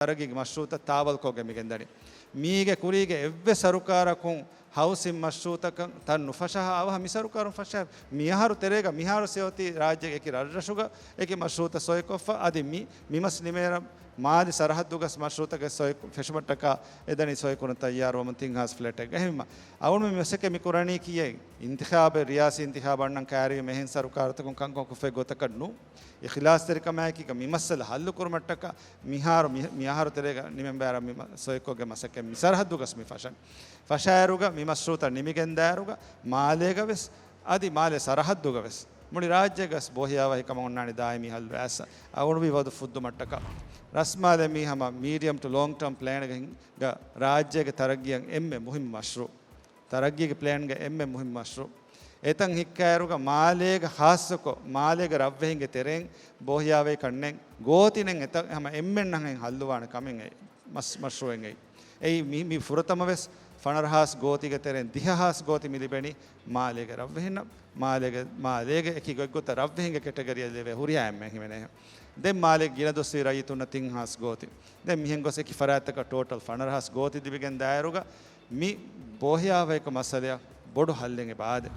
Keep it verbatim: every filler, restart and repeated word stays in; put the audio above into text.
ތަރައްގީގެ މަޝްރޫޢުތައް ތާވަލްކޮށްގެން މިގެންދަނީ. މީގެ ކުރީގެ އެއްވެސް ސަރުކާރަކުން ހައުސިން މަޝްރޫޢުތަކަށް ތަން ނުފަށާ އަވަހަށް މި ސަރުކާރުން ފަށާ. މިއަހަރު ތެރޭގަ މިހާރު ސެއޮތީ ރާއްޖޭގެ އެކި ރަށްރަށުގަ އެކި މަޝްރޫޢުތައް ސޮއިކޮށްފަ. އަދި މި، މި މަސް ނިމޭރަށް މާލެ ސަރަހައްދުގަސް މަޝްރޫޢުތަކެއް ސޮއި ފެށުމަށްޓަކާ އެދަނީ ސޮއިކުރަން ތައްޔާރުވަމުން ތިން ހާސް ފްލެޓެއްގަ. އެހެންވީމަ އަޅުގަނޑު މި މަސައްކަތް މި ކުރަނީ ކިޔޭ އިންތިޚާބެއް، ރިޔާސީ އިންތިޚާބް އަންނަން ކައިރިވީމަ އެހެން ސަރުކާރުތަކުން ކަންކަން ކޮށްފައި ގޮތަކަށް ނޫން. އިޚްލާޞްތެރިކަމާއެކީގަ މި މައްސަލަ ހައްލުކުރުމަށްޓަކާ މިހާރު މި، މިއަހަރު ތެރޭގަ ނިމެންބާރަ މި މަ-، ސޮއިކޮށްގެ މަސައްކަތް މި ސަރަހައްދުގަސް މި ފަށަން. ފަށާއިރުގަ މި މަޝްރޫޢުތައް ނިމިގެންދާއިރުގަ މާލޭގަވެސް އަދި މާލޭ ސަރަހައްދުގަވެސް މުޅި ރާއްޖޭގަސް ބޯހިޔާވަހިކަމަށް އޮންނާނެ ދާއިމީ ހައްލު އައިސް އަޅުގަނޑު ވައްދު ފުއްދުމަށްޓަކާ. ރަސްމާލެ މީ ހަމަ މީޑިއަމް ޓު ލޯންގް ޓާމް ޕްލޭންގެ ހިނގާ ރާއްޖޭގެ ތަރައްގީއަށް އެންމެ މުހިއްމު މަޝްރޫޢު. ތަރައްގީގެ ޕްލޭންގެ އެންމެ މުހިއްމު މަޝްރޫޢު. އެތަން ހިއްކާއިރުގަ މާލޭގަ ޚާއްޞަކޮށް މާލޭގެ ރަށްވެހިންގެ ތެރެއިން ބޯހިޔާވަހިކަންނެއް ގޯތިނެއް އެތައް ހަމަ އެންމެންނަށް ހައްލުވާނެ ކަމެއް އެއީ. މަސް-، މަޝްރޫޢެއް އެއީ. އެއީ މި، މި ފުރަތަމަވެސް ފަނަރަ ހާސް ގޯތީގެ ތެރެއިން ދިހަ ހާސް ގޯތި މި ލިބެނީ މާލޭގެ ރަށްވެހިންނަށް. މާލޭގެ، މާލޭގެ އެކި ގޮތްގޮތަށް ރަށްވެހިންގެ ކެޓަގަރީއަށް ލެވޭ ހުރިހާ އެންމެން ހިމެނޭ. ދެން މާލޭގެ ގިނަ ދުއްސި ރައްޔިތުންނަށް ތިން ހާސް ގޯތި. ދެން މިހެން ގޮސް އެކި ފަރާތްތަކަށް ޓޯޓަލް ފަނަރަ ހާސް ގޯތި ލިބިގެން ދާއިރުގަ މި ބޯހިޔާވަހިކަމުގެ މައްސަލައަށް ބޮޑު ހައްލެއް އެބަ އާދޭ.